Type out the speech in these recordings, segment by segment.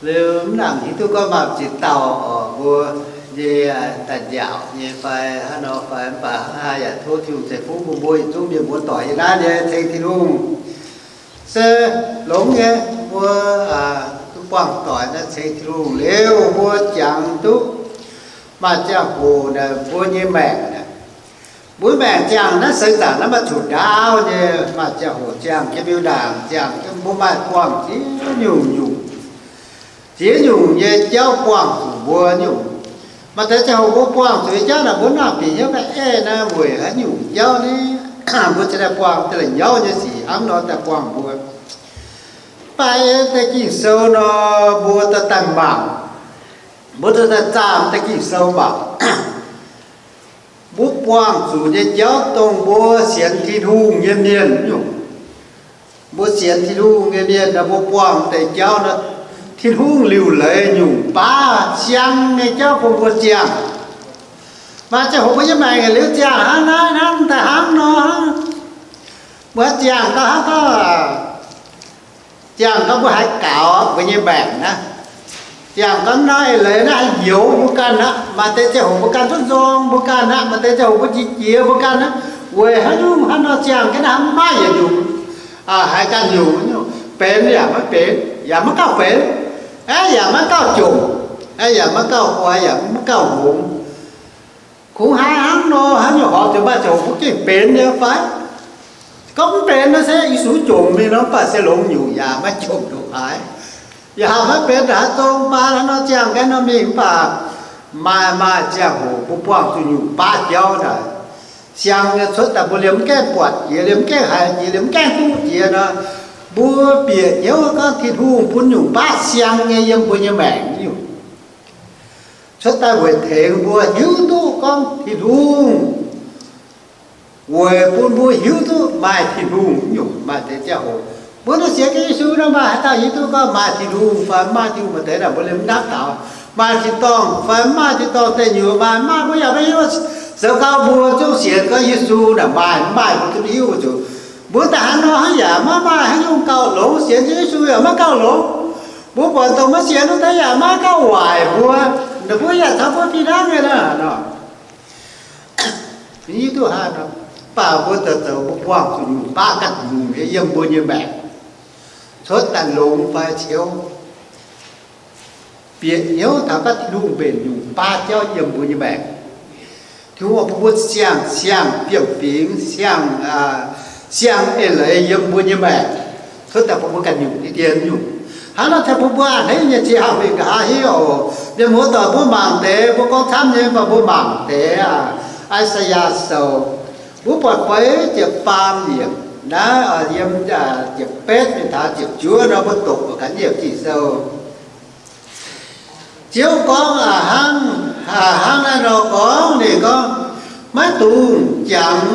Liuz mv nangc hiuv duqv gorngv maaih ziex dauh oc, mbuo nyei daaih njaaux nyei fai hnangv nor fai, mv baac hnangv haaix yaac tov Tin-Hungh ceix fuqv bun mbuo yietc zungv mienh muoz-doic yiem naaiv nyei ceng Tin-Hungh se longx nyei. Mbuo duqv buangh doic naaiv ceng Tin-Hungh liuz, mbuo jangx duqv maaih ziangh hoc naaic mbuo nyei maengc naaic, mbuo maengc ziangh naaiv seix zaangc naaiv maaih zuqc ndaauv nyei. Maaih ziangh hoc ziangh jienv miuc-ndaangc, ziangh jienv mbuo maaih buangh ziex nyungc-nyungc, ziex nyungc nyei jauv buangh zuqc mbuo nyungc. Maaih deix ziangh hoc mbuo buangh zuqc nyei jauv naaic, mbuo nangc bieqc hnyouv ga'ei naaiv weic haaix nyungc jauv ni, mbuo cingx daaih buangh daaih la'nyauv nyei sic hnangv nor daaih buangh mbuo. Mv baac ei deix Ging-Sou nor, mbuo daaih daaih mangc, mbuo daaih daaih zaah deix Ging-Sou mangc, mbuo buangh zuqc nyei jauv dongh mbuo sienx Tin-Hungh nyei mienh nyungc. Mbuo sienx Tin-Hungh nyei mienh nor, mbuo buangh deix jauv nor, Tin-Hungh liuc leiz nyungc baav siang nyei jauv bun mbuo ziangh. Maaih ziangh hoc mbuo nyei maengc liuz ziangh hnangv naaiv hnangv daaih hnangv nor, mbuo ziangh gau hnangv gau, ziangh gau mbuo haiz gaux mbuo nyei maengc naaiv. Ziangh gau nor eix leiz naaiv haih njoux mbuo ganh aqv. Maaih deix ziangh hoc mbuo ganh duqv nzorng mbuo ganh aqv. Maaih deix ziangh hoc mbuo qiex jiez mbuo ganh aqv. Weic haaix nyungc hnangv nor ziangh jienv naaiv maiv yietc nyungc, haiz ganh nyungc, benx yaac maiv benx, yaac maiv gauh benx, aeqv, yaac maiv gauh jomc, aeqv, yaac maiv gauh guai, yaac maiv gauh hngongx. Kungx haiz hnangv nor, haaix nyungc horpc zuqc maaih ziangh hoc mbuo gengh benx nyei fai? Gorngv mv benx nor se Yesu jomc mingh nor, mv baac se longx nyungc yaac maiv jomc ndongc haaix. Yaac maiv benx haaix zong baac hnangv nor ziangh gaengh nor mingh, mv baac maaih maaih ziangh hoc mbuo buangh zuqc nyungc baav jauv naaic, siang nyei cuotv daaih mbuo liemh mv gaengh buatc jiex, liemh mv gaengh haiz jiex, liemh mv gaengh duqv jiex nor, mbuo bieqc hnyouv gorngv Tin-Hungh bun nyungc baav siang nyei yiem mbuo nyei maengc nyungc. Cuotv daaih weic tengx mbuo hiuv duqv gorngv Tin-Hungh, weic bun mbuo hiuv duqv maaih Tin-Hungh nyungc. Maaih deix ziangh hoc mbuo naaiv sienx Yesu nor, maaih haaix dauh hiuv duqv gorngv maaih Tin-Hungh fai mv maaih Tin-Hungh? Maaih deix naaic mbuo liemh mv hnamv taux maaih tin-dorngh fai mv maaih tin-dorngh deic nyuoqc, maaih mv maaih mbuo yaac maiv hiuv. Zoux gau mbuo zungv sienx gorngv Yesu naaic maaih mv maaih mbuo zungv hiuv zuqc. Mbuo daaih hnangv nor hnangv yaac maiv maaih haaix nyungc gauh longx, sienx Yesu yaac maiv gauh longx. Mbuo buatc dongh maiv sienx wuov deix yaac maiv gauh waaic mbuo, ninh mbuo yaac caux mbuo fih hnangv nyei nor. Hiuv duqv haaix nor, mv baac mbuo zoux zoux mbuo buangh zuqc nyungc baav ganh nyungc nyei yiem mbuo nyei maengc, cuotv daaih longx fai ciouv. Bieqc hnyouv taux gaax Tin-Hungh mbenc nyungc baav jauv yiem mbuo nyei maengc. Tin-Hungh bun mbuo siang-siang fiem-fingx, siang, siang eix leiz yiem mbuo nyei maengc, cuotv daaih bun mbuo ganh nyungc deix dien nyungc. Hnangv nor tengx bun mbuo a'hneiv nyei ziex hlauv mingh nqa'haav hiuv oc. Mienh muoz-doic, mbuo mangc deix, mbuo gorngv camv nyei, mv baac mbuo mangc deix aa, I^saa^yaa Sou, mbuo buatc feix ziepc faam yiemc naaiv, yiem ziepc betv mingh taux ziepc juov nor, mbuo doqc gaax yiem Ging-Sou. Ziouv gorngv hnangv, hnangv naaiv nor gorngv, ninh gorngv, maiv dungx jangx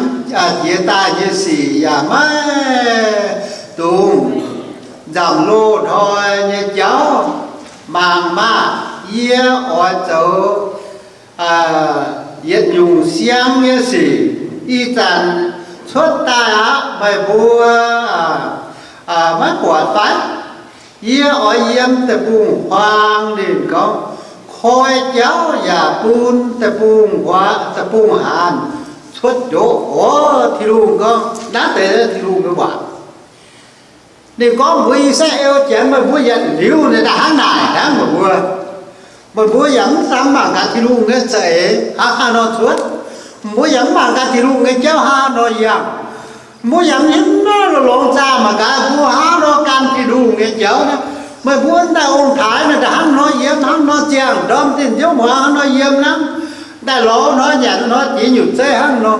jiex daaih nyei sic, yaac maiv dungx nzamc loz-hnoi nyei jauv. Mangc maah! Yie oix zoux yietc nyungc siang nyei sic, ih zanc cuotv daaih aqv. Meih mbuo maiv buatc fai? Yie oix yiem deic-bung-huaang, ninh gorngv, koi jauv yaac bun deic-bung, deic-bung-haanz cuotv ndoqv. Orv, Tin-Hungh gorngv, naaiv deix Tin-Hungh nyei waac. Ninh gorngv mbuox I^saa^laa^en Janx, meih mbuo yietc liuz ninh daaih hnangv naaic hnangv meih mbuo. Meih mbuo yaac mv samx mangc gaax Tin-Hungh nyei za'eix hnangv haaix nor cuotv. Mbuo yaac mv mangc gaax Tin-Hungh nyei jauv hnangv haaix nor yangh. Mbuo yaac mv hiuv naaiv longx zaah mangc gaax mbuo hnangv haaix nor gan Tin-Hungh nyei jauv naaiv. Meih mbuo daaih ong-taaix naaic daaih hnangv nor yiem, hnangv nor ziangh ndorm zinh nziouv hmuangx hnangv nor yiem hnangv. Daaih lorz hnoi nyanc hnoi jiex nyutc zeiv hnangv nor.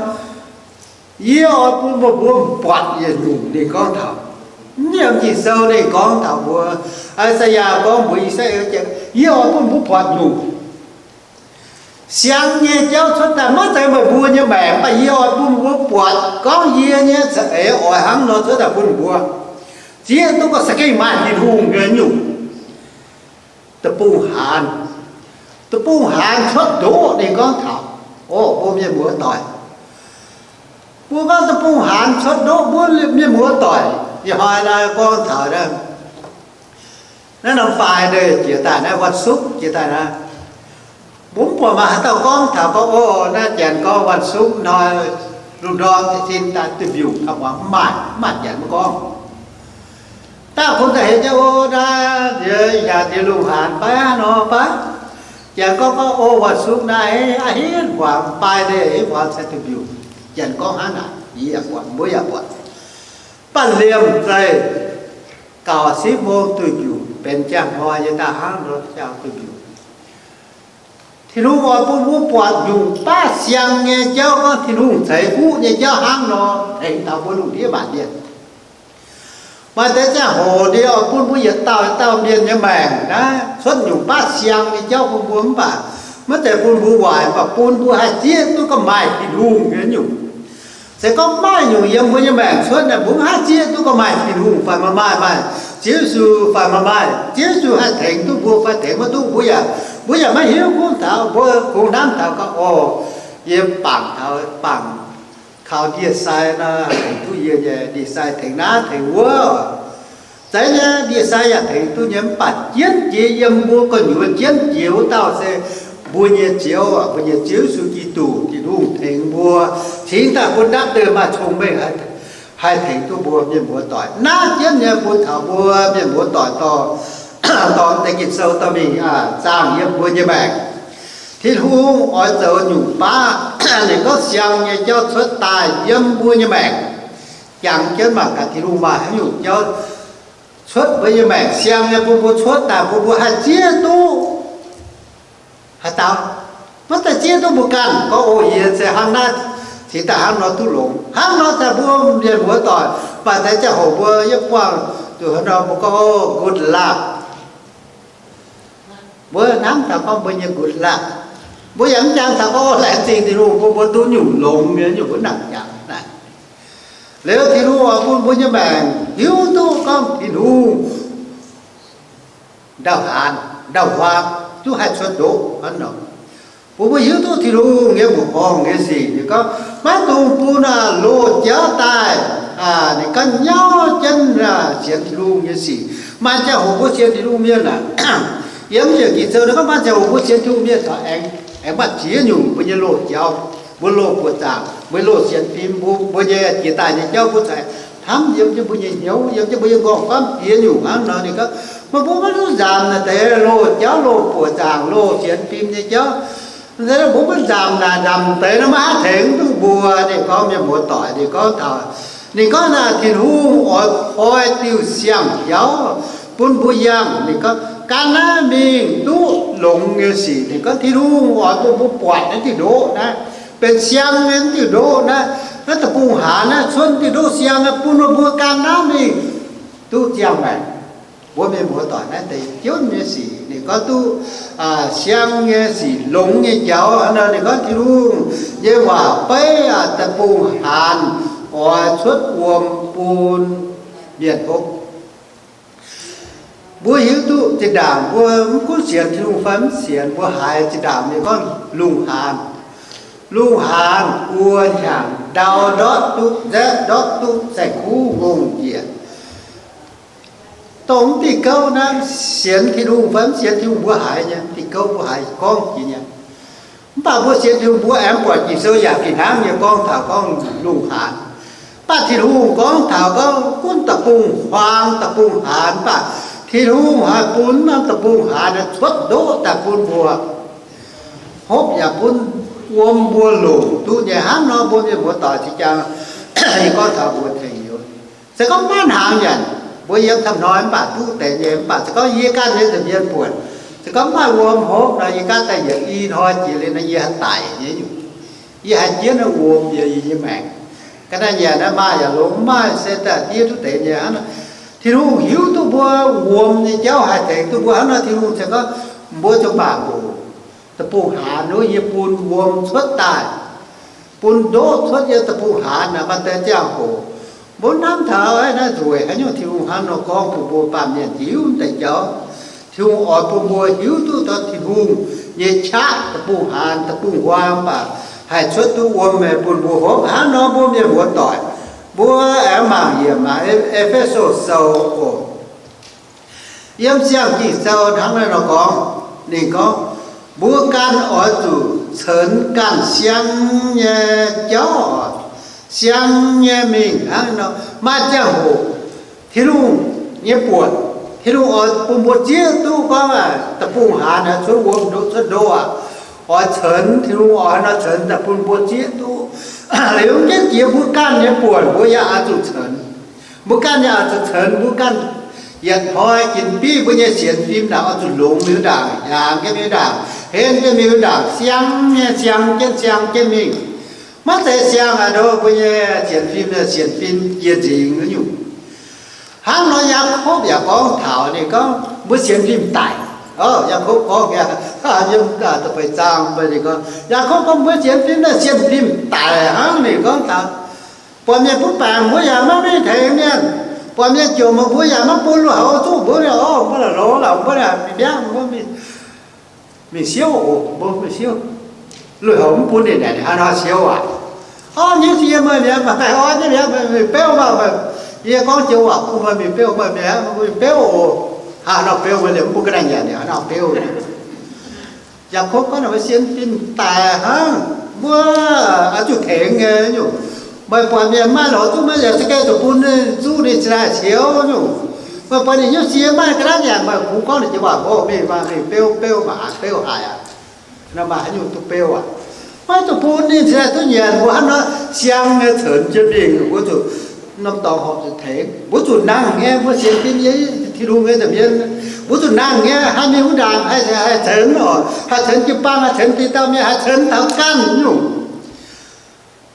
Yie oix bun meih mbuo buatc yietc nyungc, ninh gorngv taux, mv yiem Ging-Sou ninh gorngv taux mbuo, I^saa^yaa gorngv mbuox I^saa^laa^en Janx, yie oix bun mbuo buatc nyungc siang nyei jauv cuotv daaih. Maiv zeiz meih mbuo nyei maengc, mv baac yie oix bun mbuo buatc gorngv yie nyei za'eix oix hnangv nor cuotv daaih bun mbuo zieqv duqv gorngv za'gengh maaih Tin-Hungh nyei nyungc. Deic-bung-haanz, deic-bung-haanz cuotv ndoqv ninh gorngv taux. Orv, mbuo mienh muoz-doic, mbuo gorngv deic-bung-haanz cuotv ndoqv, mbuo mienh muoz-doic, ih hnoi naaiv gorngv taux naaiv, Naaiv norm fai ndeic jiex daaih naaiv วันศุกร์ jiex daaih naaiv, mbuo mv buatc maaih haaix dauh gorngv taux gorngv, o, naaiv janx gorngv วันศุกร์ hnoi lungh ndorm sin daaih duih mbiungc taux muangx, mv maaih, mv maaih janx mv gorngv. Daaih bun daaih heuc nyei, o, naaiv nziex ih hnyangx nziex lungh haanz fai hnangv nor fai? Janx gorngv gorngv, o, วันศุกร์ naaiv aav henv muangx, Friday henv muangx cingx duih mbiungc. Janx gorngv hnangv naaic, yie yaac buatc, mbuo yaac buatc. Mv baac liemh zeih gauh sipv mong duih mbiungc benx ziangh hnoi nyei daaih hnangv nor ziangh duih mbiungc. Tin-Hungh oix bun mbuo buatc nyungc baav siang nyei jauv, gorngv Tin-Hungh ceix fuqv nyei jauv hnangv nor tengx taux mbuo lungh ndiev maanc mienh. Maaih deix ziangh hoc ninh oix bun mbuo yietc dauh yietc dauh mienh nyei maengc naaiv cuotv nyungc baav siang nyei jauv bun mbuo, mv baac maiv zeiz bun mbuo waaic, mv baac bun mbuo haih zieqv duqv gorngv maaih Tin-Hungh nyei nyungc. Se gorngv maaih nyungc yiem mbuo nyei maengc cuotv naaic, mbuo mv haih zieqv duqv gorngv maaih Tin-Hungh fai maiv maaih, maaih Ziouv Yesu fai maiv maaih, Ziouv Yesu haih tengx duqv mbuo fai tengx maiv duqv, mbuo yaac, mbuo yaac maiv hiuv. Gunv taux mbuo kungx hnamv taux gorngv, o, yie bangc taux, bangc kaux ndie-sai nor, tengx duqv yie nyei, ndie-sai tengx naaiv tengx wuov. Zeiz nyei, ndie-sai yaac tengx duqv nyei, mv baac jienv jiex yiem mbuo gu'nyuoz jienv jiex wuov dauh se mbuo nyei Ziouv, mbuo nyei Ziouv Yesu Giduc. Tin-Hungh tengx mbuo cingx daaih bun ndapv deix maaih cong-mengh haih tengx duqv mbuo mienh muoz-doic. Naaiv jienv nyei bun taux mbuo mienh muoz-doic dorh, dorh deix Ging-Sou dorh mingh zaangh yiem mbuo nyei maengc. Tin-Hungh oix zoux nyungc baav ninh gorngv siang nyei jauv cuotv daaih yiem mbuo nyei maengc. Jangx jienv mangc gaax Tin-Hungh maaih haaix nyungc jauv cuotv mbuo nyei maengc siang nyei bun mbuo cuotv daaih bun mbuo haih zieqv duqv haaix dauh. Maiv zeiz zieqv duqv mbuo ganh gorngv, o, yie se hnangv naaiv cingx daaih hnangv nor duqv longx. Hnangv nor daaih mbuo mienh muoz-doic, maaih deix ziangh hoc mbuo yiem buangh zuqc hnangv nor mbuo gorngv, o, good luck. Mbuo hnamv taux gorngv mbuo nyei good luck. Mbuo yaac mv jangx taux gorngv, o, laengz zingh Tin-Hungh bun mbuo duqv nyungc longx nyei nyungc, mbuo mv nangc jangx naaic. Liuz Tin-Hungh oix bun mbuo nyei maengc hiuv duqv gorngv Tin-Hungh ndau-haanz ndau-huaang duqv haih cuotv ndoqv hnangv nor. Bun mbuo hiuv duqv Tin-Hungh nyei mbuoqc horngh nyei sic. Ninh gorngv maiv dungx bun loz-jauv daaih, ninh ganh nyauv jienv sienx Tin-Hungh nyei sic. Maaih ziangh hoc mbuo sienx Tin-Hungh mienh aac, yiem yietc Ging-Sou ninh gorngv maaih ziangh hoc mbuo sienx Tin-Hungh mienh corc aengx, aengx maaih ziex nyungc mbuo nyei loz-jauv, mbuo loz buoqc zaangc, mbuo loz sienx fim, mbuo, mbuo nyei jiex daaih nyei jauv mbuo corc hnamv yiem jienv mbuo nyei hnyouv, yiem jienv mbuo nyei nqorngv-famv ziex nyungc hnangv nor. Ninh gorngv meih mbuo maiv dungx nzamc naaic deix loz-jauv, loz buoqc zaangc, loz sienx fim nyei jauv. Mbuo maiv nzamc naaic, nzamc deix nor maiv haih tengx duqv mbuo. Ninh gorngv mienh muoz-doic, ninh gorngv taux, ninh gorngv naaic Tin-Hungh oix koi diuh siang-jauv bun mbuo yangh. Ninh gorngv gan naaiv mingh duqv longx nyei sic. Ninh gorngv Tin-Hungh oix bun mbuo buatc naaiv diuh ndoqv naaiv, benx siang nyei diuh ndoqv naaiv, naaiv deic-bung-haanz naaiv cuotv diuh ndoqv siang naaiv bun mbuo gan naaiv mingh duqv ziangh maengc. Mbuo mienh muoz-doic naaiv deix jienv nyei sic ninh gorngv duqv siang nyei sic, longx nyei jauv. Hnangv nor ninh gorngv Tin-Hungh nyei waac beiv deic-bung-haanz oix cuotv wuom bun mienh hopv. Mbuo hiuv duqv zinh ndaangc mbuo mv gunv sienx Tin-Hungh fai mv sienx, mbuo haiz zinh ndaangc mienh gorngv lungh haanz, lungh haanz buo hnyangx ndau ndortv duqv, nzaeqv ndortv duqv, saeng-kuv ngongh njiec. Dongh mv diuh gouv naaiv, sienx Tin-Hungh fai mv sienx Tin-Hungh mbuo haiz nyei, mv diuh gouv mbuo haiz gorngv jiex nyei. Mv baac mbuo sienx Tin-Hungh mbuo aengx buatc Ging-Sou yaac fih hnangv nyei gorngv taux gorngv lungh haanz. Mv baac Tin-Hungh gorngv taux gorngv gunv deic-bung-huaang deic-bung-haanz, mv baac Tin-Hungh haih bun norm deic-bung-haanz cuotv ndoqv daaih bun mbuo hopv yaac bun wuom mbuo longc duqv nyei. Hnangv nor mbuo mienh muoz-doic zinh jangx, yie gorngv taux mbuo tengx youz. Se gorngv maiv hnaangx nyanc, mbuo yiem camv hnoi mv baac duqv deix nyei, mv baac se gorngv yie ganh nyei nza'hmien buonc, se gorngv maaih wuom hopv nor, yie ganh daaih yietc i hnoi jiex liuz nor yie haih daic nyei nyungc. Yie haih jienv wuom yiem yie nyei maengc. Ga'naaiv nyanc naaiv maaih yaac longx, maaih se daaih diev duqv deix nyei hnangv. Tin-Hungh hiuv duqv mbuo wuom nyei jauv haih tengx duqv mbuo hnangv nor, Tin-Hungh se gorngv mbuo zuqc mangc oc. Deic-bung-haanz wuov yie bun wuom cuotv daaih, bun ndoqv cuotv yiem deic-bung-haanz naaic, maaih deix ziangh hoc mbuo hnamv taux naaiv nzueic haaix nyungc, Tin-Hungh hnangv nor gorngv bun mbuo baamh mienh hiuv deix jauv. Tin-Hungh oix bun mbuo hiuv duqv dongh Tin-Hungh nyei qaqv deic-bung-haanz deic-bung-huaang mv baac haih cuotv duqv wuom meih bun mbuo hopv. Hnangv nor mbuo mienh muoz-doic, mbuo aengx mangc yiem maah E^fe^so Sou oc. Yiem Siang-Ging-Sou hnangv naaiv nor gorngv, ninh gorngv, mbuo ganh oix zuqc cenx ganh siang nyei jauv, siang nyei mingh hnangv nor. Maaih ziangh hoc Tin-Hungh nyei buonc, Tin-Hungh oix bun mbuo zieqv duqv gorngv, da'bung haaz cuotv wuom, cuotv ndo aqv, oix cenx, Tin-Hungh oix nor cenx daaih bun mbuo zieqv duqv. Liuz mv jienv jiex mbuo ganh nyei buonc, mbuo yaac oix zuqc cenx. Mbuo ganh yaac oix zuqc cenx, mbuo ganh yietc hnoi ginc biv mbuo nyei sienx fim naaic oix zuqc longx miuc ndaangc, hiaangx jienv miuc ndaangc, henv jienv miuc ndaangc, siang nyei siang jienv siang jienv mingh. Maiv zeiz siang aqv, mbuo nyei sienx fim, sienx fim jiex nzingx nyungc. Hnangv nor Yaakopv yaac gorngv taux ninh gorngv mbuo sienx fim daic. Yaakopv gorngv yiem da'feix zaang mbuo ninh gorngv, Yaakopv gorngv mbuo sienx fim naaiv sienx fim daic hnangv. Ninh gorngv taux buatc mienh butv baengc mbuo yaac maiv mingh tengx mienh, buatc mienh jomc mbuo yaac maiv bun lui-houx zuqc mbuo. Ninh, o, mbuo la'longx lorqc, mbuo mi'miangv, mbuo mingh siouv oc, mbuo mingh siouv. Lui-houx mv bun ninh, ninh hnangv nor siouv aqv. Orv nyei sie meih mi'aqv, maaih orv nyei mi'aqv, meih mingh beuv maah! Yie gorngv joux waac bun meih mingh beuv, meih mi'aqv, mingh beuv oc. Hnangv nor beuv, meih liemh mv bun ga'naaiv nyanc, ninh hnangv nor beuv. Yaakopv gorngv mbuo sienx fim daic hnangv, mbuo oix zuqc tengx nyei nyungc. Meih buatc mienh maaih lui-houx zuqc, meih yaac za'gengh zuqc bun zuqc ninh cingx daaih siouv nyungc. Meih buatc ninh nyei sie maaih ga'naaiv nyanc, meih kungx gorngv ninh joux waac, o, mingh maah, mingh beuv, beuv maah, beuv haic aqv. Nor maaih haaix nyungc duqv beuv aqv? Maiv zuqc bun ninh cingx daaih duqv nyanc. Mbuo hnangv nor siang nyei cenx jienv mingh, mbuo zuqc norm dorngx horpc zuqc tengx, mbuo zuqc nangh nyei. Mbuo sienx fim nyei Tin-Hungh nyei nza'hmien, mbuo zuqc nangh nyei. Haih mingh wuov ndaangc haih cenx oc, haih cenx jiu-baang, haih cenx deix dauh mienh, haih cenx taux ganh nyungc.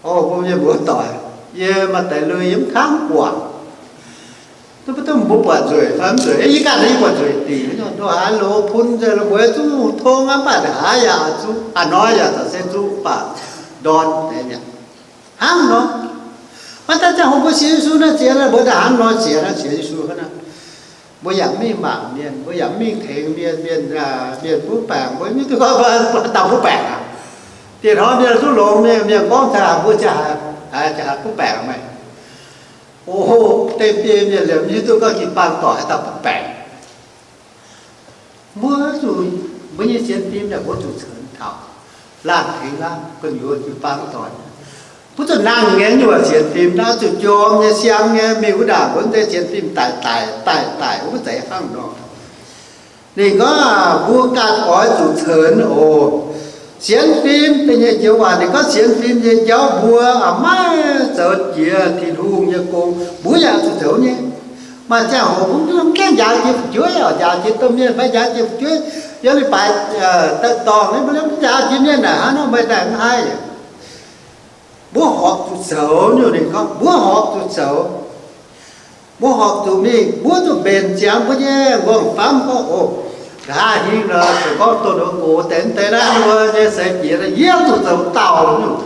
O mbuo mienh muoz-doic, yie maaih deix lui yie mv kangv guangc. Duqv mv duqv mbuo buatc nzueic fai mv nzueic? Yie ganh yie buatc nzueic dingc. Nduov haaix loz-pun nzengc, mbuo zuqc tong aqv, mv baac haaix yaac zuqc, a'hnoi yaac se zuqc, mv baac ndorn deix mi'aqv. Hnangv nor, maaih deix ziangh hoc mbuo sienx Yesu naaiv, sienx mbuo daaih hnangv nor sienx, sienx Yesu hnangv naaiv. Mbuo yaac mv mingh mangc mienh, mbuo yaac mv mingh tengx mienh, mienh, mienh butv baengc, mbuo mv hiuv duqv gorngv dauh butv baengc aqv. Diex hnoi mienh duqv longx mingh, mienh gorngv caux mbuo, caux haaix butv baengc meih? O, dengh biei mienh liemh mv hiuv duqv gorngv jiu-baang doic haaix dauh butv baengc. Mbuo zuqc, mbuo nyei sienx fim naaic mbuo zuqc cenx taux laanh tengx laanh gu'nyuoz jiu-baang doic. Mbuo zuqc nangh nyei nyuoqc sienx fim naaiv, zuqc jorm nyei, siang nyei, mingh wuov ndaangc mbuo mv zeiz sienx fim daic daic daic daic, mv zeiz hnangv nor. Ninh gorngv mbuo ganh oix zuqc cenx oc. Sienx fim da'nyeic joux waac ninh gorngv sienx fim nyei jauv mbuo maiv zoux jiex Tin-Hungh nyei gong, mbuo yaac zuqc zoux nyei. Maaih ziangh hoc mbuo mv gaengh njaaux jiex fu'jueiv, njaaux jiex domh mienh fai njaaux jiex fu'jueiv, yiem leiz-baaix dorngh, mbuo liemh njaaux jiex mienh naaic hnangv nor meih daaih mv haih. Mbuo horpc zuqc zoux nyungc, ninh gorngv mbuo horpc zuqc zoux. Mbuo horpc zuqc mingh, mbuo zuqc mbenc ziangx mbuo nyei nqorngv-famv gorngv, o, nqa'haav hingv nor, se gorngv dongh ninh mbuo gox deix mv deix naaiv, ninh mbuo nyei seix jiex, yie zuqc zoux dauh nyungc.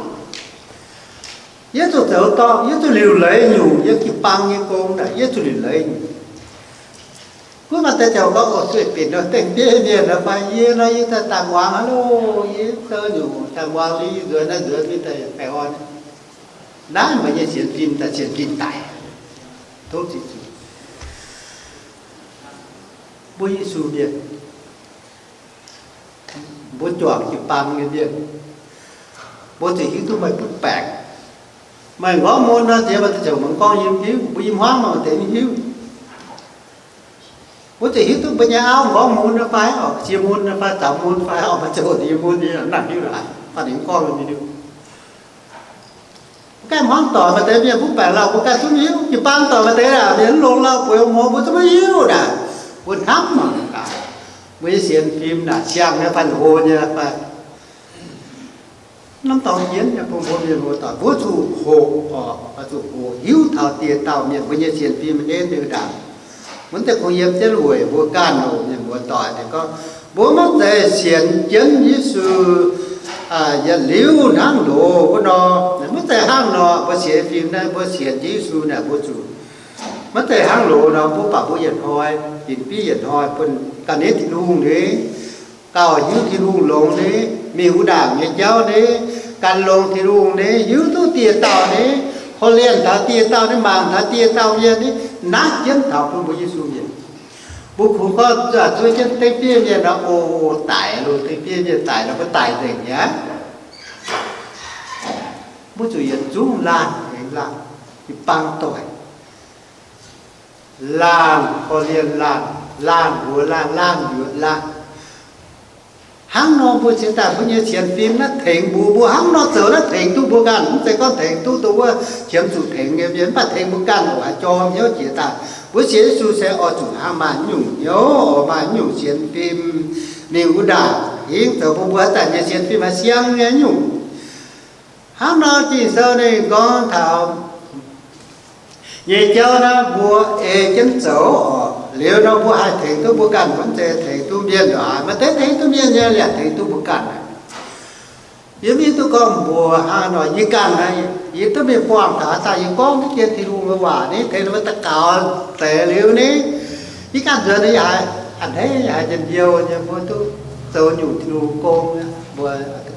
Yie zuqc zoux dorngh, yie zuqc liuc leiz nyungc, yie jiu-baang nyei gong naaic, yie zuqc liuc leiz nyungc. Gunv maaih deix ziangh hoc gorngv, o, sueih binc nor, dengh biei mienh nor fai, yie nor yie daaih daaih muangx aqv loh, yie zoux nyungc daaih muangx liuz, yie nzuonx naaiv nzuonx mingh daaih baengh orn. Naaiv meih nyei sienx fim daaih sienx fim daic. Tov Ziouv Yesu, mbuo Yesu mienh, mbuo juangc jiu-baang nyei mienh, mbuo zuqc hiuv duqv meih butv baengc. Meih nqorngv mun nor, diex maaih deix ziangh hoc mbuo gorngv yie mv hiuv, mbuo i hmuangv nor maaih deix mv hiuv. Mbuo zuqc hiuv duqv mbuo nyei auv nqorngv mun nor fai, orqc, sie mun nor fai, zaux mun fai, orqc, maaih ziangh hoc diex mun nyei, naaic hiuv laaix, fai ninh mv gorngv nyei, mv hiuv. Mbuo gaengh hmuangv doic maaih deix mienh butv baengc lauh, mbuo gaengh zungv mv hiuv. Jiu-baang doic maaih deix naaic, mienh mv longx lauh, bueix mbuo, mbuo zungv mv hiuv naaic. Mbuo hnamv mangc gaax, mbuo nyei sienx fim naaic, siang nyei fai hlo nyei fai, norm dorngx jienv nyei bun mbuo mienh muoz-doic, mbuo zuqc hoqc orqc, zuqc hoqc hiuv taux dieh dauh mienh mbuo nyei sienx fim henv liuz ndaangc. Mv deix kungx yiem jienv weic mbuo ganh oc, mienh muoz-doic. Ninh gorngv mbuo maiv zeiz sienx jienv Yesu yietc liuz hnangv loz wuov nor, maiv zeiz hnangv nor. Mbuo sienx fim naaiv, mbuo sienx jienv Yesu naaic, mbuo zuqc maiv zeiz hnangv loz nor. Mbuo baac mbuo yietc hnoi, ginc biv yietc hnoi bun ganh nitv Tin-Hungh nyei, gauh hiuv Tin-Hungh longx nyei, mingh wuov ndaangc nyei jauv nyei, gan longx Tin-Hungh nyei, hiuv duqv dieh dauh nyei, korv-lienh taux dieh dauh nyei, mangc taux dieh dauh mienh nyei, naaiv jienv taux bun mbuo Yesu mienh. Mbuo kungx gorngv zuov jienv dengv fiev mienh nor, o, daic loh, dengv fiev mienh daic nor, mbuo daic nzengc mi'aqv. Mbuo zuqc yietc zungv laanh tengx laanh, jiu-baang doic, laanh korv-lienh laanh, laanh mbuox laanh, laanh yuoqc laanh. Hnangv nor mbuo cingx daaih mbuo nyei sienx fim naaiv tengx mbuo, mbuo hnangv nor zoux naaiv tengx duqv mbuo ganh. Mv zeiz gorngv tengx duqv dongh wuov qiemx zuqc tengx nyei mienh, mv baac tengx mbuo ganh oc, haaix jorm hnyouv jiex daaih. Mbuo sienx Yesu se oix zuqc hnangv maaih nyungc hnyouv, oix maaih nyungc sienx fim mingh wuov ndaangc hingv zoux bun mbuo haaix zanc nyei sienx fim haih siang nyei nyungc. Hnangv nor Ging-Sou ninh gorngv taux nyei jauv naaiv mbuo ei jienv zoux oc, liuz nor mbuo haih tengx duqv mbuo ganh, mv zeiz tengx duqv mienh oc. Maaih deix tengx duqv mienh nyei, liemh tengx duqv mbuo ganh. Yie mv hiuv duqv gorngv mbuox hnangv nor, yie ganh naaiv, yie duqv mingh buangh taux haaix dauh yie gorngv jienv Tin-Hungh nyei waac ni, tengx ninh mbuo daux gaux deix liuz ni, yie ganh nzuonx yie haiz a'hneiv, yie haiz njien-youh nyei, mbuo duqv zoux nyungc Tin-Hungh gong nyei, mbuo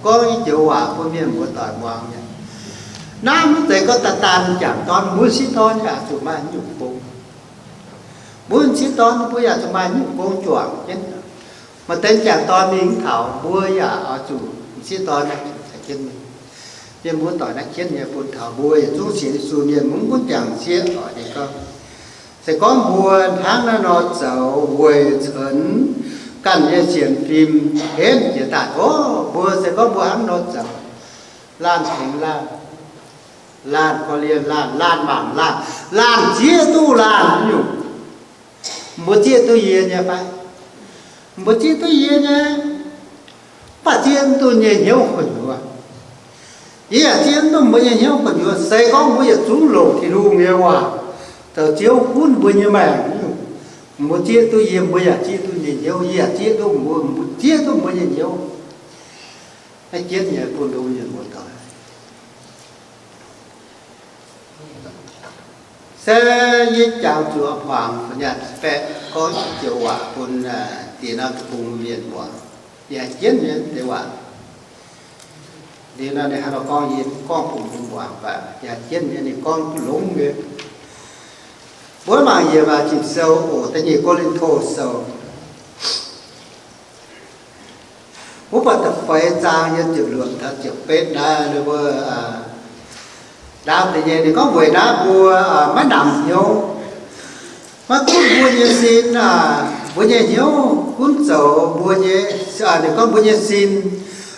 gorngv i joux waac bun mienh muoz-doic muangx nyei. Naaiv mv zeiz gorngv daan daan m'jangc dorn, mbuo m'sieqv dorn yaac zuqc maaih nyungc gong. Mbuo m'sieqv dorn mbuo yaac zuqc maaih nyungc gong juangc jienv. Maaih deix m'jangc dorn mingh mv taux, mbuo yaac oix zuqc m'sieqv dorn naaiv caux jienv mingh. Mienh muoz-doic naaiv jienv nyei bun taux mbuo yietc zungv sienx Yesu mienh mv gunv m'jangc m'sieqv oc. Ninh gorngv, se gorngv mbuo hnangv naaiv nor zoux weic cunx ganh nyei sienx fim henv jiex daaih oc. Mbuo se gorngv mbuo hnangv nor zoux, laanh tengx laanh, laanh korv-lienh laanh, laanh mangc laanh, laanh zieqv duqv laanh nyungc. Mbuo zieqv duqv yie nyei fai? Mbuo zieqv duqv yie nyei. Mv baac zieqv mv duqv nyei hnyouv gu'nyuoz. Yie yaac zieqv mv duqv mbuo nyei hnyouv gu'nyuoz. Se gorngv mbuo yietc zungv longc Tin-Hungh nyei waac zoux Ziouv gunv mbuo nyei maengc, mbuo zieqv duqv yie, mbuo yaac zieqv duqv nyei hnyouv. Yie yaac zieqv duqv mbuo, mbuo zieqv duqv mbuo nyei hnyouv. Naaiv jienv nyei bun mbuo mienh muoz-doic. Se yie jangx zuqc a'hmuangx nyaanh baeqc gorngv joux waac bun diex norm deic-bung mienh muangx. Yie haiz jienv nyei deix waac. Liuz nor ninh hnangv nor gorngv, yie gorngv bun mbuo muangx baac yie haiz jienv nyei, ninh gorngv duqv longx nyei. Mbuo mangc yiem Ging-Sou oc, da'nyeic Ko^lin^to Sou. Mbuo buatc da'feix zaang nyei ziepc luoqc taux ziepc betv naaiv, ninh mbuo ndaauv deix nyei, ninh gorngv, weic naaiv mbuo maiv namx hnyouv, maiv gunv mbuo nyei sin, mbuo nyei hnyouv gunv zoux mbuo nyei, ninh gorngv mbuo nyei sin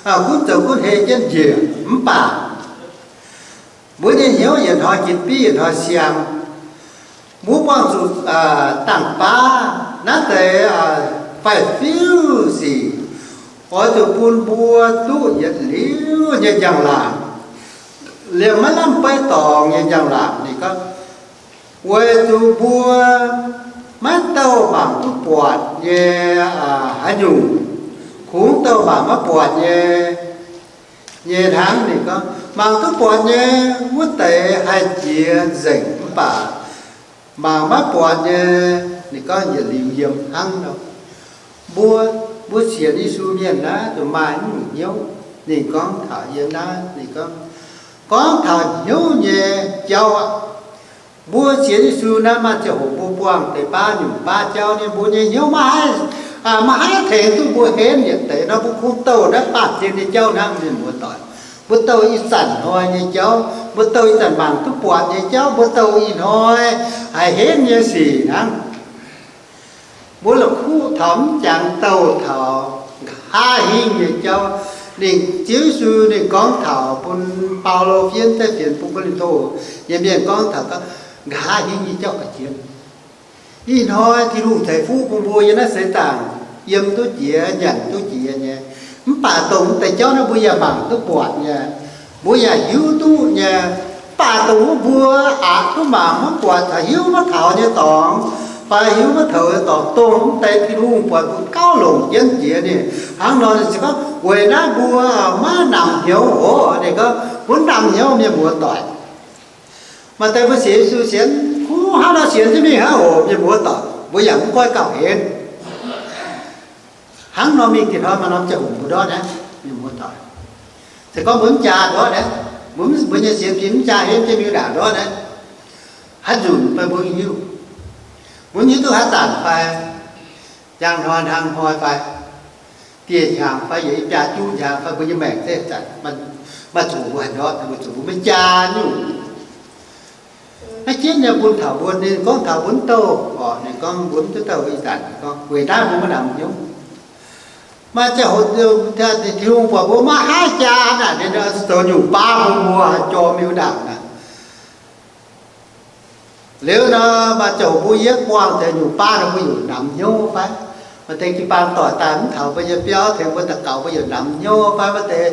gunv zoux gunv hei jienv njiec, mv baac mbuo nyei hnyouv yietc hnoi jiex biv yietc hnoi siang. Mbuo buangh zuqc dangh baav naaiv deix faix-fiuv sic, oix zuqc bun mbuo duqv yietc liuz nyei njang-laangc, liemh maiv lamh beiv dorngx nyei njang-laangc. Ninh gorngv, weic zuqc mbuo maiv douh mangc duqv buatc nyei haaix nyungc, kungx douh mangc maiv buatc nyei, nyei hnangv. Ninh gorngv, mangc duqv buatc nyei wuov deix haih jiex nzengc, mv baac mangc maiv buatc nyei, ninh gorngv, yietc liuz yiem hnangv nor. Mbuo, mbuo sienx Yesu mienh naaiv zuqc maaih naaiv nyungc hnyouv. Ninh gorngv taux yiem naaiv, ninh gorngv, gorngv taux hnyouv nyei jauv aqv. Mbuo sienx Yesu naaiv maaih ziangh hoc mbuo buangh deix baav nyungc baav jauv nyei, mbuo nyei hnyouv maiv haih, maiv haih tengx duqv mbuo henv yietc deix nor, mbuo kungx douh naaiv baamh gen nyei jauv hnangv, mienh muoz-doic. Mbuo douh ih zanc hnoi nyei jauv, mbuo douh ih zanc mangc duqv buatc nyei jauv, mbuo douh ih hnoi haiz henv nyei sic hnangv. Mbuo la'kuqv taux mv jangx douh taux nqa'haav hingv nyei jauv. Ninh, Ziouv Yesu ninh gorngv taux bun Baulo fiev deix fienx bun Ko^lin^to nyei mienh gorngv taux nqa'haav hingv nyei jauv ga'jiex. Ih hnoi Tin-Hungh ceix fuqv bun mbuo yiem naaiv seix zaangc yiem duqv jiex, nyanc duqv jiex nyei. Mv baac dongh deix jauv naaiv mbuo yaac mangc duqv buatc nyei, mbuo yaac hiuv duqv nyei. Mv baac dongh wuov mbuo aqc duqv mangc maiv buatc caux hiuv maiv taux nyei dorngx, fai hiuv maiv taux nyei dorngx, dongh deix Tin-Hungh buatc mbuo gauh longc jienv jiex ninh. Hnangv nor ninh se gorngv weic naaiv mbuo maiv namx hnyouv oc. Ninh gorngv mbuo namx hnyouv, mienh muoz-doic. Maaih deix mbuo sienx Yesu sienx, kuv hnangv nor sienx jienv mingh hnangv oc, mienh muoz-doic, mbuo yaac mv goiv gauh henv. Hnangv nor mingh tin-dorngh maaih norm ziangh hoc mbuo ndortv naaiv, mienh muoz-doic. Se gorngv mbuo mv jaa ndortv naaiv, mbuo, mbuo nyei sienx fim mv jaa henv jienv mingh ndaangc ndortv naaiv, haaix nzunc fai mbuo mv hiuv. Mbuo mv hiuv duqv haaix zanc fai Njang hnoi hnangv hnoi fai, dieh hnyangx fai, yaac biaa juqv hnyangx fai, mbuo nyei maengc se zanc maaih zuqc mbuo haaix ndortv, mbuo zuqc mbuo maiv jaa nyungc. Naaiv jienv nyei bun taux mbuo, ninh gorngv taux mbuo mv douh oc, ninh gorngv mbuo mv duqv douh ih zanc, ninh gorngv weic naaiv mbuo maiv namx hnyouv. Maaih ziangh hoc Tin-Hungh buatc mbuo maiv haih jaa naaic, ninh zoux nyungc baav bun mbuo haih jorm miuc ndaangc naaic. Liuz nor, maaih ziangh hoc mbuo yietv buangh deix nyungc baav nor, mbuo yaac namx hnyouv fai? Maaih deix jiu-baang doic daaih mv taux mbuo nyei biauv tengx mbuo daux gaux, mbuo yaac namx hnyouv fai? Maaih deix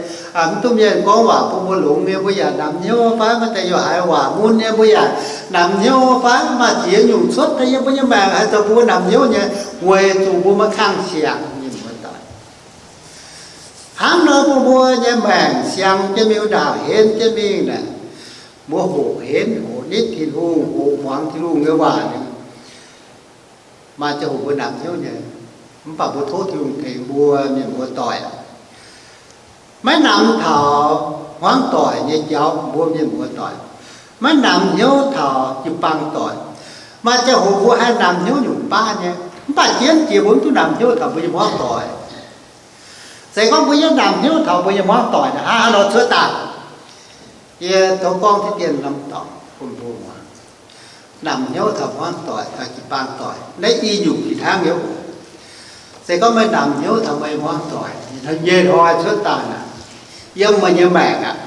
mv duqv mienh gorngv waac bun mbuo longx nyei, mbuo yaac namx hnyouv fai? Maaih deix yaac haiz waac mun nyei, mbuo yaac namx hnyouv fai? Maaih ziex nyungc cuotv daaih yiem mbuo nyei maengc haih zoux bun mbuo namx hnyouv nyei, weic zuqc mbuo maiv kangv siangx nyei muoz-doic. Hnangv nor bun mbuo nyei maengc siang jienv miuc ndaangc, henv jienv mingh naaic, mbuo hoqc henv, hoqc nitv Tin-Hungh, hoqc muangx Tin-Hungh nyei waac, maaih ziangh hoc mbuo namx hnyouv nyei. Mv baac mbuo tov Tin-Hungh tengx mbuo mienh muoz-doic. Maiv namx taux hmuangv doic nyei jauv, mbuo mienh muoz-doic. Maiv namx hnyouv taux jiu-baang doic. Maaih ziangh hoc mbuo haih namx hnyouv nyungc baav nyei, mv baac jienv jiex mbuo mv duqv namx hnyouv taux mbuo nyei hmuangv doic. Se gorngv mbuo yie namx hnyouv taux mbuo nyei hmuangv doic, hnangv haaix nor cuotv daaih? Yie tov gorngv diqv dien norm dorngx bun mbuo muangx. Namx hnyouv taux hmuangv doic, taux jiu-baang doic, naaiv i nyungc fih hnangv nyei oc. Se gorngv meih namx hnyouv taux meih hmuangv doic, nyei hnoi cuotv daaih naaic, yiem meih nyei maengc aqv.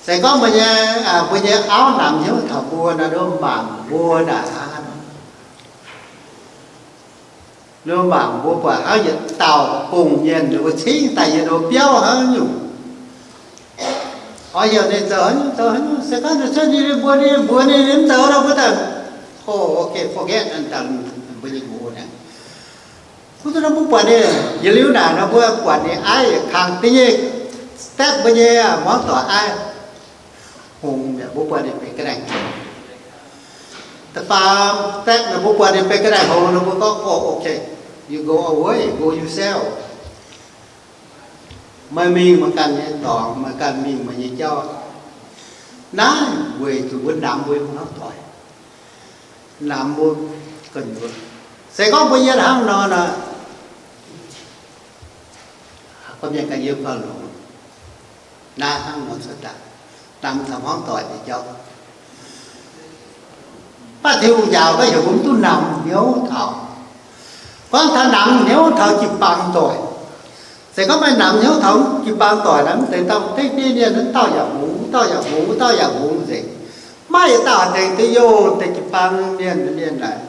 Se gorngv meih nyei, mbuo nyei auv namx hnyouv taux mbuo naaic, mbuo mangc mbuo naaic hnangv nor, mbuo mangc mbuo buatc hnangv yietc dauh gong-mienh, ninh mbuo cingv daaih yiem ninh biauv hnangv nyungc. Oix heuc ninh zoux haaix nyungc, zoux haaix nyungc, se gorngv ninh cuotv ninh mbuox ninh, mbuox ninh, ninh mv zoux nor, mbuo daaih, oh, okay, forget, daaih mbuo nyei nqox naaic. Mv duqv nor mbuo buatc ninh, yietc liuz naaic nor mbuo buatc ninh aiv yietc kang da'nyeic step mbuo nyei hmuangv doic aiv hngongx mi'aqv, mbuo buatc ninh benx ga'naaiv hngongx. Da'faam step nor mbuo buatc ninh benx ga'naaiv hngongx nor mbuo gorngv, oh, okay, you go away, go yourself. Meih mingh meih ganh nyei dorngx, meih ganh mingh meih nyei jauv. Naaiv weic zuqc mbuo namx mbuo nyei hmuangv doic, namx mbuo gu'nyuoz. Se gorngv mbuo yie hnangv nor nor, gorngv mienh ganh yiem gauh longx. Naaiv hnangv nor cuotv daaih, namx taux hmuangv doic nyei jauv. Mv baac Tin-Hungh njaaux maiv heuc mbuo mv duqv namx hnyouv taux. Gorngv taux namx hnyouv taux jiu-baang doic, se gorngv meih namx hnyouv taux jiu-baang doic naaic, mv zeiz dauh deix fiev mienh, wuov dauh yaac hngongx, wuov dauh yaac hngongx, wuov dauh yaac hngongx nzengc. Maiv yietc dauh haih tengx duqv youh deix jiu-baang mienh, mienh naaic.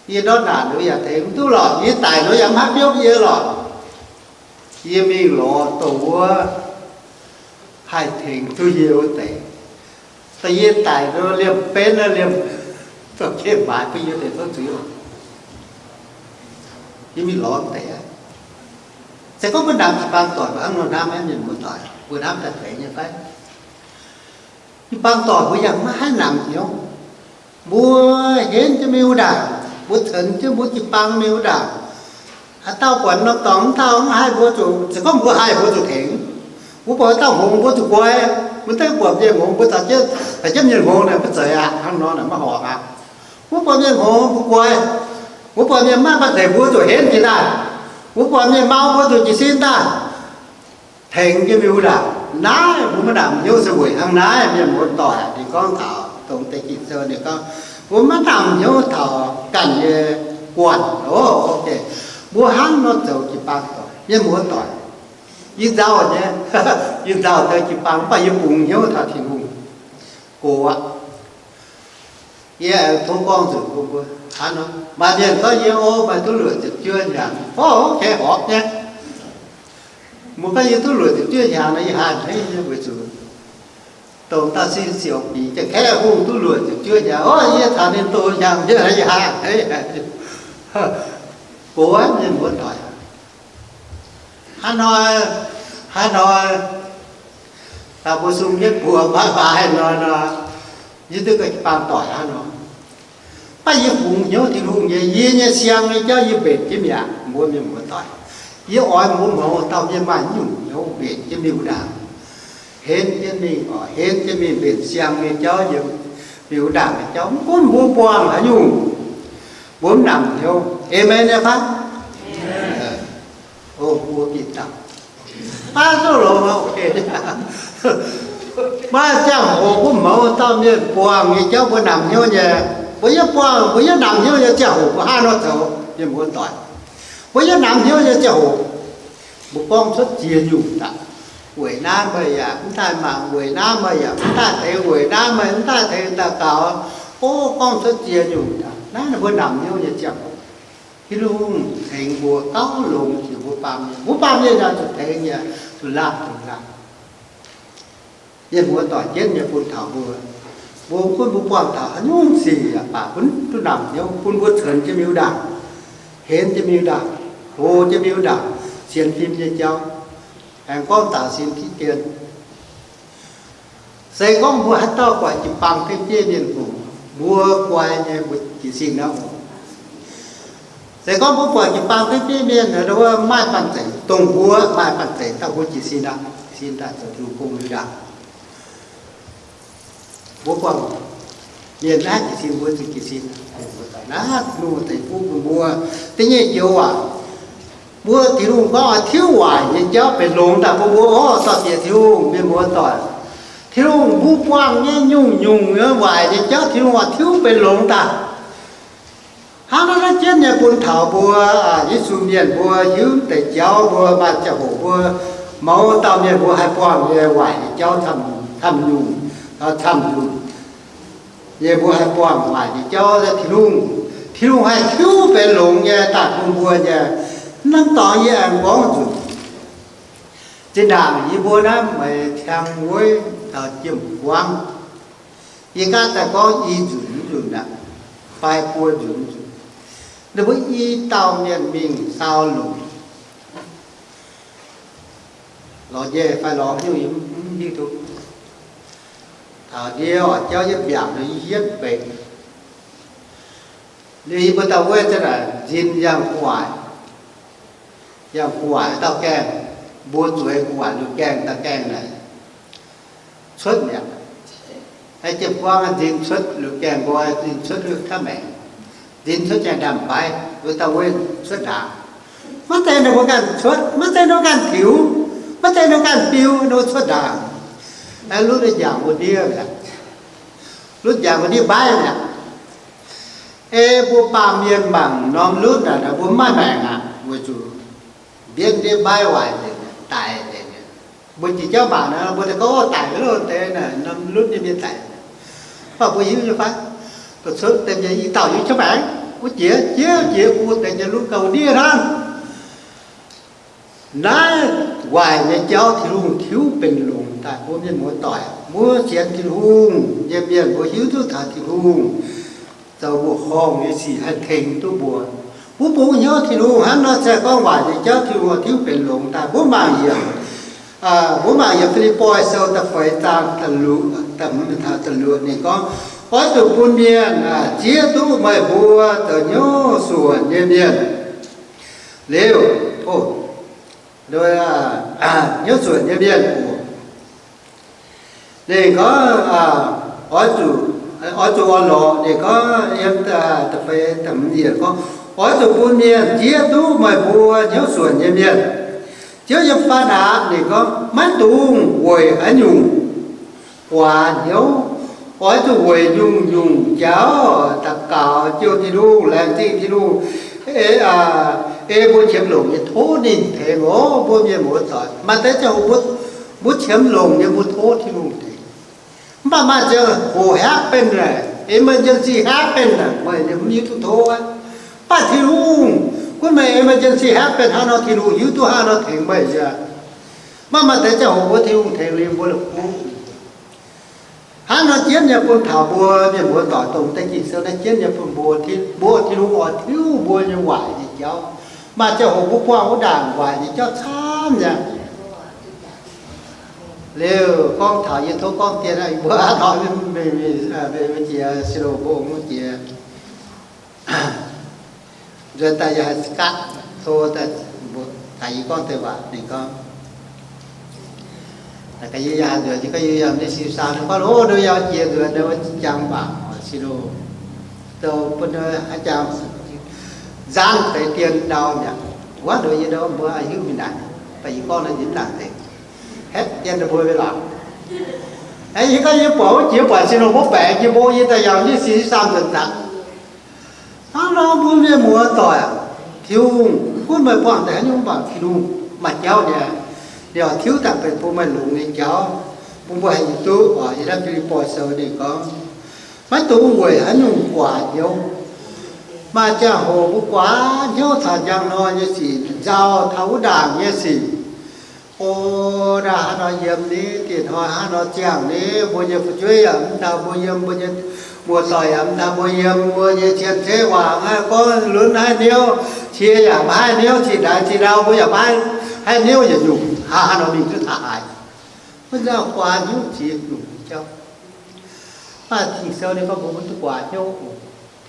Yie ndortv naanc nduov yaac tengx mv duqv lorqc, yie daic nduov yaac mv haih biopv yie lorqc. Yie mingh lorz dongh wuov haih tengx duqv yie wuov deix. Dongh yie daic nduov liemh benv, liemh, dongh jienv maaiz bun yie deix tov zuiz oc. Yie mingh lorz deix aqv. Se gorngv mbuo namx jiu-baang doic mbuo hnangv nor hnamv maiv mienh muoz-doic, mbuo hnamv daaih deix nyei fai? Jiu-baang doic mbuo yaac maiv haih namx hnyouv. Mbuo henv jienv mingh wuov ndaangc, mbuo cunx jienv mbuo jiu-baang mingh wuov ndaangc, haaix dauh buatc norm dorngx wuov dauh mv haih mbuo zuqc, se gorngv mbuo haih mbuo zuqc tengx. Mbuo buatc wuov dauh hngongx mbuo zuqc guai. Mbuo daaih buatc mienh hngongx mbuo caux jienv, caux jienv mienh hngongx naaic maiv zeiz aqv, hnangv nor naaic maiv horpc aqv. Mbuo buatc mienh hngongx mbuo guai. Mbuo buatc mienh maiv maaih zeic mbuo zuqc henv jiex daaih. Mbuo buatc mienh mau mbuo zuqc jiez sin daaih. Tengx jienv mingh wuov ndaangc. Naaiv mbuo maiv namx hnyouv se weic hnangv naaiv, mienh muoz-doic. Ninh gorngv taux dongh deix Ging-Sou ninh gorngv, mbuo maiv namx hnyouv taux ganh nyei guanh. Mbuo hnangv nor zoux jiu-baang doic, mienh muoz-doic. Yie nzauh nyei, yie nzauh zoux jiu-baang, mv baac yie bungx hnyouv taux Tin-Hungh. Gox aqv. Yie aengx tov gorngv nzunc bun mbuo hnangv nor. Maaih mienh gorngv yie, o, maaih duqv luoqc ziepc juov hnyangx. O, okay, horpc nyei. Mbuo gorngv yie duqv luoqc ziepc juov hnyangx nor, yie haih hneiv nyei weic zuqc dongh dauh sin siouc bieqc Janx-Kaeqv hungh duqv luoqc ziepc juov hnyangx. O, yie caux ninh doz hnyangx, yie haih hneiv. Gox aqv, mienh muoz-doic. Hnangv hnoi, hnangv hnoi, taux mbuo sung jienv buoz maiv baaix hnoi nor, yie duqv ganh jiu-baang doic hnangv nor. Mv baac yie bungx hnyouv Tin-Hungh nyei, yie nyei siang nyei jauv yie mbenc jienv mi'aqv, mbuo mienh muoz-doic. Yie oix mbuo mouz dauh mienh maaih nyungc hnyouv mbenc jienv miuc-ndaangc, henv jienv mingh oc, henv jienv mingh mbenc siang nyei jauv yiem miuc-ndaangc nyei jauv, mv gunv mbuo buangh haaix nyungc. Mbuo mv namx hnyouv. Aamen nyei fai? O, mbuo bieqc dangh. Baav duqv longx, o, ziangh hoc mbuo mouz dauh mienh buangh nyei jauv mbuo namx hnyouv nyei. Mbuo yiem buangh, mbuo yiem namx hnyouv nyei ziangh hoc mbuo hnangv nor zoux, mienh muoz doic. Mbuo yiem namx hnyouv nyei ziangh hoc, mbuo gorngv cuotv ziex nyungc daaih. Weic naaiv meih yaac mv daaih mangc, weic naaiv meih yaac mv daaih tengx, weic naaiv meih mv daaih tengx daux gaux. O, gorngv cuotv ziex nyungc daaih. Naaiv mbuo namx hnyouv nyei ziangh hoc, Tin-Hungh tengx mbuo gauh longx jiex mbuo baamh mienh. Mbuo baamh mienh yaac zuqc tengx nyei, zuqc laanh, zuqc laanh. Mienh muoz doic, jienv nyei bun taux mbuo, mbuo gunv mbuo buangh taux haaix nyungc sic yaac baac, bun duqv namx hnyouv, bun mbuo cuotv jienv miuc ndaangc, henv jienv miuc ndaangc, hlo jienv miuc ndaangc sienx fim nyei jauv. Aengx gorngv daux sin tiqv dien, se gorngv mbuo haaix dauh guaix jiu-baang deix bieiv mienh oc, mbuo guai nyei mbuo jiez sin aqv oc. Se gorngv mbuo guaix jiu-baang deix bieiv mienh, maaih banh zeic dongh mbuo maaih banh zeic dauh mbuo jiez sin aqv, jiez sin daaih zoux Tin-Hungh gong miuc ndaangc. Mbuo buangh mienh naaiv jiez sin, mbuo zuqc jiez sin. Naaiv Tin-Hungh deix fuqv bun mbuo da'nyeic joux waac. Mbuo Tin-Hungh gorngv oix tiuv waaic nyei jauv benx longx daaih bun mbuo. Orv, dorh diex Tin-Hungh, mienh muoz doic, Tin-Hungh mbuo buangh nyei nyungc-nyungc nyei waaic nyei jauv Tin-Hungh oix tiuv benx longx daaih. Hnangv naaiv naaiv jienv nyei bun taux mbuo Yesu mienh mbuo hiuv deix jauv, mbuo maaih ziangh hoc mbuo mouz dauh mienh mbuo haih buangh nyei waaic nyei jauv camv-nyungc, camv-nyungc nyei mbuo haih buangh waaic nyei jauv, Tin-Hungh, Tin-Hungh haih tiuv benx longx nyei daaih bun mbuo nyei. Hnangv dorngx yie aengx gorngv nzunc, zinh ndaangc yie mbuo naaiv maaih ciang wuov taux jiem-buangv, yie gaav daaih gorngv i nzunc nzunc aqv, fai buo nzunc nzunc, ninh mbuo i dauh mienh mingh saau longc lorz njeih fai lorz hnyouv yie mv hiuv duqv. Taux ndiev oix jauv yietv mbiaauc nor yie hietv benx. Liuz yie mbuo dauh wuov zanc naaic nzin yangh gu'nguaaic, yangh gu'nguaaic dauh gaengh, mbuo zueiz gu'nguaaic liuz gaengh dauh gaengh naaic cuotv mi'aqv. Jiem-buangv nzin cuotv liuz gaengh nqoi, nzin cuotv liuz taux maengx, nzin cuotv gaengh ndaamv-mbaiv, wuov dauh wuov cuotv ndaangc. Maiv zeiz ninh mbuo ganh cuotv, maiv zeiz ninh mbuo ganh tiux, maiv zeiz ninh mbuo ganh biu, ninh mbuo cuotv ndaangc. Lutv njaangc mbuo ndiev mi'aqv. Lutv njaangc mbuo ndiev mbaiv mi'aqv. Ei mbuo baamh mienh mangc norm lutv naaic, mbuo mv maaih maengc aqv, weic zuqc mbienv ndiev mbaiv waaic nzengc, daic nzengc. Mbuo jiex jauv mangc nor, mbuo daaih gorngv daic loh deix naaic, norm lutv nyei mienh daic. Mv baac mbuo hiuv nyei fai, da'cuotv deix mienh i dauh yiem jauv maengx, wuov jiex jiex jiex bun deix nyei lutv gauh ndiev hnangv. Naaiv waaic nyei jauv Tin-Hungh tiuv benx longx daaih mbuo mienh muoz-doic. Mbuo sienx Tin-Hungh nyei mienh mbuo hiuv duqv taux Tin-Hungh zoux mbuoqc horngh nyei sic haih tengx duqv mbuo. Mbuo bungx hnyouv Tin-Hungh hnangv nor se gorngv waaic nyei jauv Tin-Hungh tiuv benx longx daaih. Mbuo mangc yiem, mbuo mangc yiem Fi^lipv^poi Sou da'feix zaang da'luoqc, da'hmz taux da'luoqc ninh gorngv, oix zuqc bun mienh zieqv duqv meih mbuo zoux hnyouv suonc nyei mienh liuz, hnyouv suonc nyei mienh oc. Ninh gorngv, oix zuqc, oix zuqc orn-lorqc, ninh gorngv yiem da'feix da'hmz yiemc gorngv, oix zuqc bun mienh zieqv duqv meih mbuo hnyouv suonc nyei mienh. Ziouv yiem faan aqv, ninh gorngv maiv dungx weic haaix nyungc guaax hnyouv. Oix zuqc weic nyungc-nyungc jauv daux gaux jouh Tin-Hungh, laengz zingh Tin-Hungh, ei mbuo qiemx longc nyei tov ninh tengx oc. Mbuo mienh muoz-doic, maaih deix ziangh hoc mbuo qiemx longc nyei mbuo tov Tin-Hungh tengx. Mv baac maaih ziangh hoc happen naaic, emergency happen naaic, meih mv hiuv duqv tov aqv. Mv baac Tin-Hungh, gunv meih emergency happen hnangv nor, Tin-Hungh hiuv duqv hnangv nor tengx meih yaac. Mv baac maaih deix ziangh hoc mbuo Tin-Hungh tengx liuz mbuo la'kuqv. Hnangv nor jienv nyei bun taux mbuo mienh muoz-doic, dongh deix Ging-Sou naaiv jienv nyei bun mbuo, mbuo Tin-Hungh oix tiuv mbuo nyei waaic nyei jauv. Maaih ziangh hoc mbuo buangh wuov ndaangc waaic nyei jauv camv nyei. Liuz gorngv taux yie tov gorngv dien, mbuo hnoi mv jiex, si lo mbuo mv jiex. Nzuonx daaih yie haiz gatv tov daaih, mbuo daaih yie gorngv deix waac ninh gorngv, daaih yie yaac nzuonx, yie gorngv yie yaac mv siou saau, ninh gorngv, o, ninh yaac jiex nzuonx, ninh jangx waac, si lo, dou bun haaix jangx, nzanv deix dien ndau mi'aqv. Wuov nduqc yie ndau mbuo hiuv mingh naaic, baac yie gorngv naaiv yie mv nangc deix. Haeqv dien mbuo mingh lorqc. Yie gorngv yie buatc wuov jiex buatc sin nor mbuo baeqc jiex mbuo yie daaih yangh nyei sin nyei saam nzuonx zanc. Hnangv nor mbuo mienh muoz-doic, Tin-Hungh gunv meih buangh deix haaix nyungc mv baac Tin-Hungh maaih jauv nyei. Ninh oix tiuv daaih benx bun meih longx nyei jauv, bun mbuo haih hiuv duqv oc. Yiem naaiv Fi^lipv^poi Sou ninh gorngv, maiv dungx weic haaix nyungc guaax hnyouv. Maaih ziangh hoc mbuo guaax hnyouv taux njang hnoi nyei sic, nzauh taux wuov ndaangc nyei sic. O, naaiv haaix nor yiem ni, diex hnoi haaix nor ziangh ni, mbuo nyei fu'jueiv yaac mv taux mbuo yiem, mbuo nyei muoz-doic yaac mv taux mbuo yiem, mbuo nyei cien-ceqv waac naaiv gorngv lunx haiv hnyouv, cie yaac maiv haih hnyouv, cin ndaix cin ndau mbuo yaac maiv haih hnyouv yietc nyungc. Hnangv haaix nor mingh duqv taux haaix? Maiv nzauh guaax hnyouv ziex nyungc jauv. Mv baac Ging-Sou ninh gorngv mbuo mv duqv guaax hnyouv oc.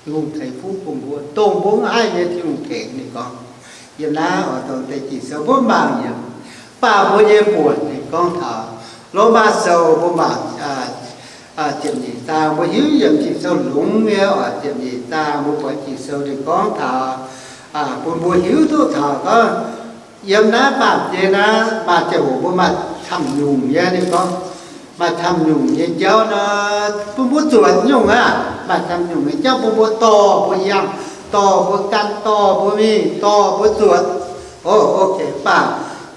Tin-Hungh ceix fuqv bun mbuo, dongh mbuo mv haih nyei Tin-Hungh tengx ninh gorngv. Yiem naaiv oix dongh deix Ging-Sou mbuo mangc yiem, mv baac mbuo nyei buonc ninh gorngv taux Lomaa Sou mbuo mangc ziepc nyeic zaang, mbuo hiuv yiem Ging-Sou longx nyei oc. Ziepc nyeic zaang mbuo buatc Ging-Sou ninh gorngv taux, bun mbuo hiuv duqv taux gorngv yiem naaiv baamh gen naaiv maaih ziangh hoc mbuo maaih camv nyungc nyei, ninh gorngv maaih camv nyungc nyei jauv nor, bun mbuo zuotc nyungc aqv. Maaih camv nyungc nyei jauv bun mbuo dorh mbuo yangh, dorh mbuo gan, dorh mbuo mingh, dorh mbuo zuotc. O, ok, mv baac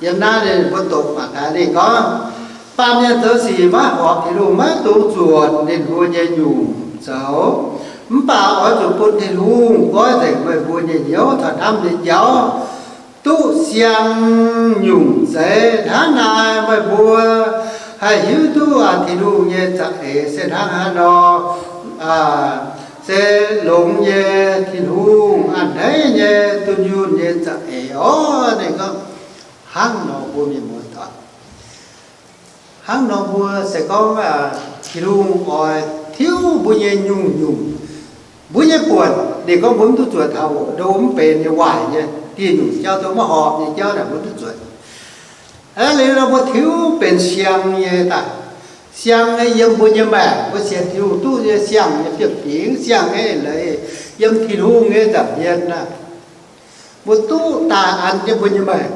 yiem naaiv ninh mbuo doqc mangc gaax ninh gorngv, baamh mienh zoux sic maiv horpc Tin-Hungh maiv dungx zuotc ninh mbuo nyei nyungc zoux. Mv baac oix zuqc bun Tin-Hungh goiv nzengc meih mbuo nyei hnyouv caux hnamv nyei jauv duqv siang nyungc zeiz. Hnangv naaic meih mbuo haih hiuv duqv Tin-Hungh nyei za'eix se hnangv haaix nor, se longx nyei Tin-Hungh, a'hneiv nyei, dunh yunh nyei za'eix oc. Ninh gorngv hnangv nor mbuo mienh muoz-doic, hnangv nor mbuo se gorngv Tin-Hungh oix tiuv mbuo nyei nyungc-nyungc, mbuo nyei buonc. Ninh gorngv mbuo mv duqv zuotc taux ndo mv benx nyei waaic nyei dieh nyungc jauv, ndo maiv horpc nyei jauv naaic mbuo mv duqv zuotc. Aa, liuz nor mbuo tiuv benx siang nyei daaih. Siang nyei yiem mbuo nyei maengc, mbuo sienx Tin-Hungh duqv nyei siang nyei fiem-fingx, siang nyei eix leiz yiem Tin-Hungh nyei nza'hmien naaic, mbuo duqv daaih an jienv mbuo nyei maengc.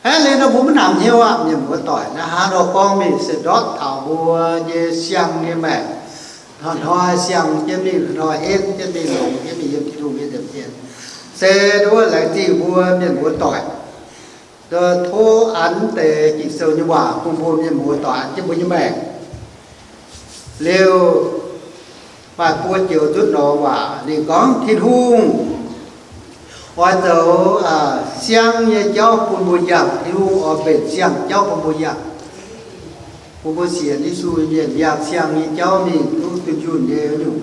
Aa, liuz nor mbuo mv nangc hnyouv aqv, mienh muoz-doic. Naaiv hnangv nor gorngv mingh se ndortv taux mbuo nyei siang nyei maengc, hnoi-hnoi siang jienv mingh, hnoi-hnoi henv jienv mingh, longx jienv mingh yiem Tin-Hungh nyei nza'hmien. Se nduov laengz zingh mbuo mienh muoz-doic. Tov an deix Ging-Sou nyei waac bun mbuo mienh muoz-doic an jienv mbuo nyei maengc. Liuz maaih buo joux nzutv norm waac ninh gorngv Tin-Hungh oix zoux siang nyei jauv bun mbuo yangh. Tin-Hungh oix mbenc siang jauv bun mbuo yangh. Bun mbuo sienx Yesu nyei mienh yangh siang nyei jauv mingh duqv dunh yunh nyei nyungc.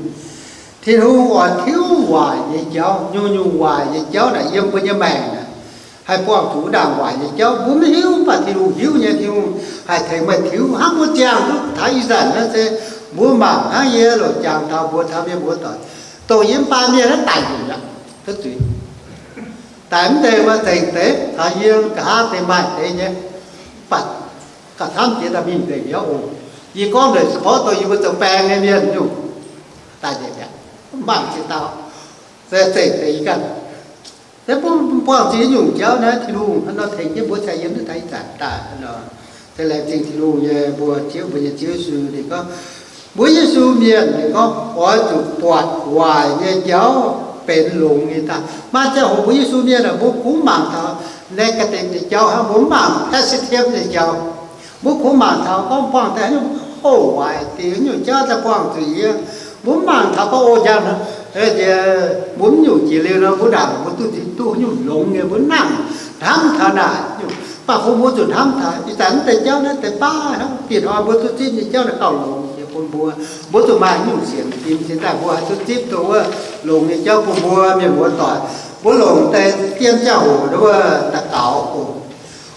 Tin-Hungh oix tiuv waaic nyei jauv, nyungc-nyungc waaic nyei jauv naaic yiem mbuo nyei maengc naaic, haih buangh zuqc wuov ndaangc waaic nyei jauv mbuo maiv hiuv, mv baac Tin-Hungh hiuv nyei. Tin-Hungh haih tengx meih tiuv hnangv mbuo ziangh duqv taux ih zanc naaiv se mbuo mangc hnangv yie loc jangx taux mbuo taux mienh muoz-doic, dongh yie mv baac mienh naaiv daic nyungc aqv, cuotv zuiz. Daic mv deix maaih zengc deix, taux yie nqa'haav deix maaih deix nyei, mv baac gauh camv jiex daaih mingh deix mbiauz oc. Yie gorngv deix se gorngv dongh yie mbuo zoux baeng nyei mienh nyungc daaih nzengc mi'aqv, mv baac ziex dauh se zengc deix yie ganh. Se mbuo buangh zuqc nyungc jauv naaiv, Tin-Hungh hnangv nor tengx jienv mbuo caux yiem duqv taux ih zanc daaih nor. Se laengz zingh Tin-Hungh nyei mbuo Ziouv, mbuo nyei Ziouv Yesu. Ninh gorngv mbuo Yesu mienh, ninh gorngv oix zuqc buatc waaic nyei jauv benx longx nyei daaih. Maaih ziangh hoc mbuo Yesu mienh aah, mbuo kungx mangc taux negative nyei jauv hnangv, mbuo mv mangc positive nyei jauv. Mbuo kungx mangc taux gorngv buangh daaih haaix nyungc hoh waaic deix, haaix nyungc jauv daaih buangh zuiz yie. Mbuo mv mangc taux gorngv o njang, mbuo mv nyungc jiex liuz nor, mbuo ndaangc mbuo duqv nzipc duqv haaix nyungc longx nyei, mbuo mv nangc hnamv taux naaic nyungc. Mv baac bun mbuo zuqc hnamv taux ih zanc naaiv deix jauv naaiv deix baav hnangv, diex hnoi mbuo duqv zipv nyei jauv naaiv gauh longx nyei bun mbuo. Mbuo zuqc maaih nyungc sienx fim cingx daaih mbuo haih duqv zipv duqv wuov longx nyei jauv bun mbuo mienh muoz-doic. Mbuo longc deix dien ziangh hoc wuov daux gaux oc.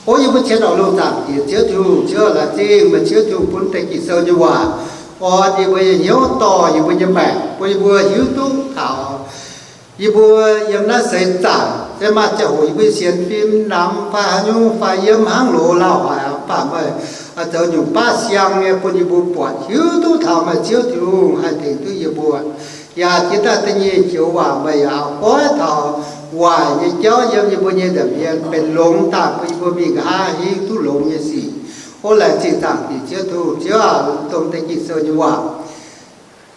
O yie mbuo cien oix longc zaangc Diex Ziouv Tin-Hungh, Ziouv laengz zingh meih, Ziouv Tin-Hungh bun deix Ging-Sou nyei waac orn yie mbuo nyei hnyouv, dorh yie mbuo nyei maengc, bun yie mbuo hiuv duqv taux yie mbuo yiem naaiv seix zaangc se maaih ziangh hoc yie mbuo sienx fim namx fai haaix nyungc fai yiem hnangv loz lauh haic, mv baac meih zoux nyungc baav siang nyei bun yie mbuo buatc hiuv duqv taux meih Ziouv Tin-Hungh haih tengx duqv yie mbuo. Yaac jiex daaih da'nyeic joux waac, meih yaac goiv taux waaic nyei jauv yiem yie mbuo nyei nza'hmien benx longx daaih bun yie mbuo mingh nqa'haav hingv duqv longx nyei sic. O, laengz zingh zaangc Diex Ziouv Tin-Hungh. Ziouv aac, dongh deix Ging-Sou nyei waac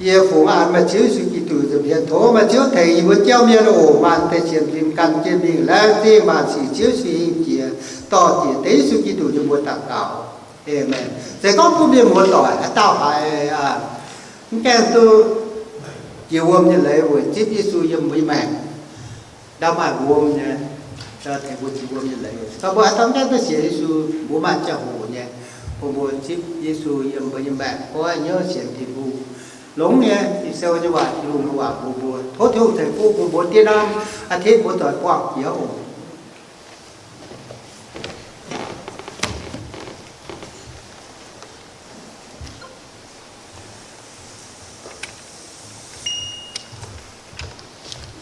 yie fungx an meih Ziouv Yesu Giduc nza'hmien. Tov meih Ziouv tengx yie mbuo jauv mienh oc. Maaih deix sienx fim gan jienv mingh, laengz zingh maanc sic Ziouv Yesu hingh jiex, dorh jiex deix Yesu Giduc nyei mbuox daux gaux. Aamen. Se gorngv bun mienh muoz-doic haaix dauh haiz mv gaengh duqv jiex wuom nyei leiz weic zipv Yesu yiem mbuo nyei maengc, ndau maaih wuom nyei, tengx mbuo jiex wuom nyei leiz. Se gorngv mbuo haaix dauh mv gaengh duqv sienx Yesu, mbuo maaih ziangh hoc nyei, bun mbuo zipv Yesu yiem mbuo nyei maengc, goiv hnyouv sienx Tin-Hungh. Longx nyei, Ging-Sou nyei waac, Tin-Hungh nyei waac bun mbuo. Tov Tin-Hungh ceix fuqv bun mbuo. Dieh norm อาทิตย์ mbuo doic buangh jiex oc.